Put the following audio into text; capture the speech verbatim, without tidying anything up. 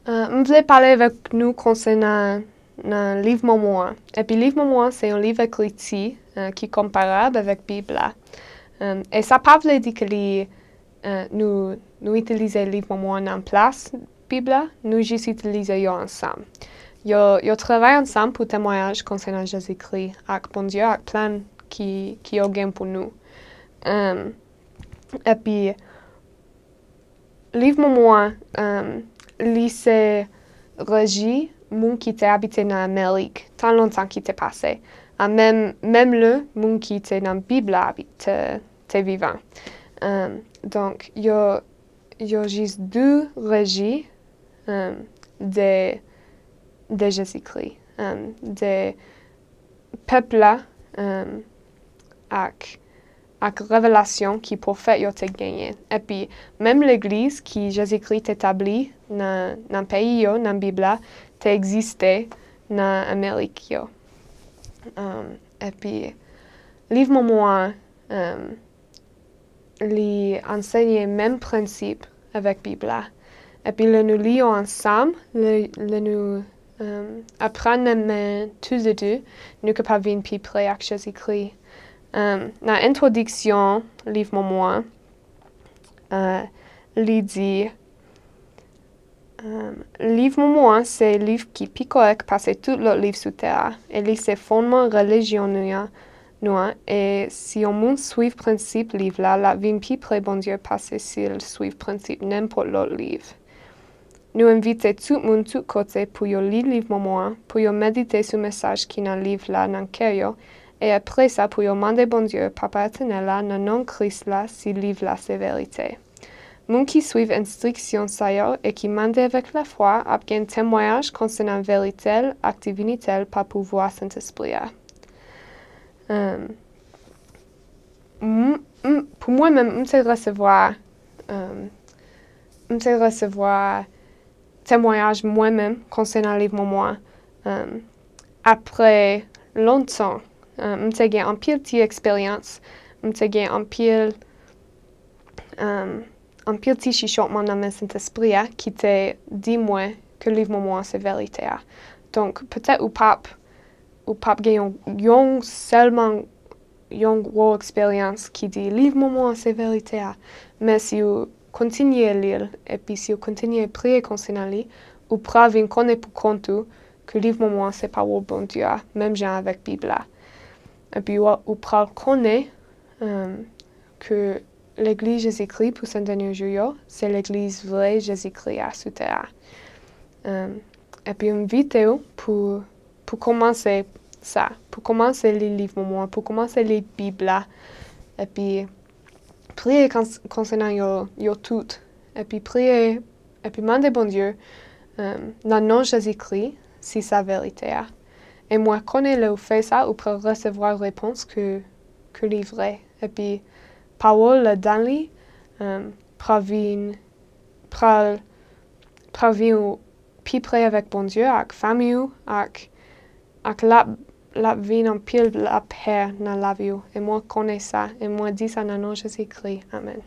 Uh, m vle pale avèk nou konsènan nan Liv Mòmon an. Epi Liv Mòmon an se yon liv ekriti uh, ki konparab avèk Bib la. Um, e sa pa vle di ke li uh, nou, nou itilize Liv Mòmon an nan plas Bib la, nou jis itilize yo ansanm. Yo, yo travay ansanm pou temwayaj konsènan Jezikri ak Bondye ak plan ki, ki yo gen pou nou. Um, epi, Liv Mòmon an, um, li se reji moun ki te abite nan Amerik tan lontan ki te pase. A menm, menm le moun ki te nan Bib la te, te vivan. Um, donk, yo, yo jis dou reji um, de, de Jezikri, um, de pèp la um, ak, ak revelasyon ki pwofèt yo te genyen. Epi, menm legliz ki Jezikri te tabli nan, nan peyi yo, nan Bib la, te egziste nan Amerik yo. Um, epi, Liv Mòmon an, um, li ansenye menm prensip avèk Bib la. Epi lè nou li yo ansanm, lè, lè nou um, aprann nan men toulede, nou kapab vin pi pre ak Jezikri. Um, nan entwodiksyon Liv Mòmon an, uh, li di, Um, Liv Mòmon an se liv ki pi kòrèk pase tout lòt liv sou tè a, e li se fondman relijyon nou an, nou an, e si yon moun swiv prensip liv la, l ap vin pi pre Bondye pase si l swiv prensip nenpòt lòt liv. Nou envite tout moun tout kote pou yo li Liv Mòmon an, pou yo medite sou mesaj ki nan liv la nan kè yo, e apre sa pou yo mande Bondye, Papa Etènèl la, nan non Kris la, si liv la se verite. Moun ki swiv enstriksyon sa yo e ki mande avèk lafwa ap gen temwayaj konsènan verite l ak divinite l pa pouvwa Sentespri a. Um, m, m, pou mwen menm, m te resevwa, um, m te resevwa temwayaj mwen menm konsènan Liv Mòmon an. Um, apre lontan, um, m te gen anpil ti eksperyans, m te gen anpil um, anpil ti chichotman nan men Sentespri a ki te di mwen ke Liv Mòmon an se verite a. Donk, petèt ou p ap, ou p ap gen yon, yon sèlman yon gwo eksperyans ki di Liv Mòmon an se verite a. Men si w kontinye li l, epi si w kontinye priye konsènan li, ou pral vin konnen pou kont ou ke Liv Mòmon an se pawòl Bondye a, menm jan avèk Bib la. Epi w, ou pral konnen um, ke Legliz Jezikri pou Sen Dènye Jou yo se legliz vre Jezikri a sou tè a. Um, epi m envite w pou, pou kòmanse sa, pou kòmanse li Liv Mòmon an, pou kòmanse li Bib la, epi priye kons, konsènan yo, yo tout, epi priye, epi mande Bondye um, nan non Jezikri si sa verite a. E mwen konnen lè ou fè sa, ou pral resevwa repons ke, ke li vre. Epi pawòl ladan li um, pral vin, pral, pral vin ou pi pre avèk Bondye, ak fanmi ou, ak, ak l ap, l ap vin anpil lapè nan lavi ou. E mwen konnen sa, e mwen di sa nan non Jezikri. Amèn.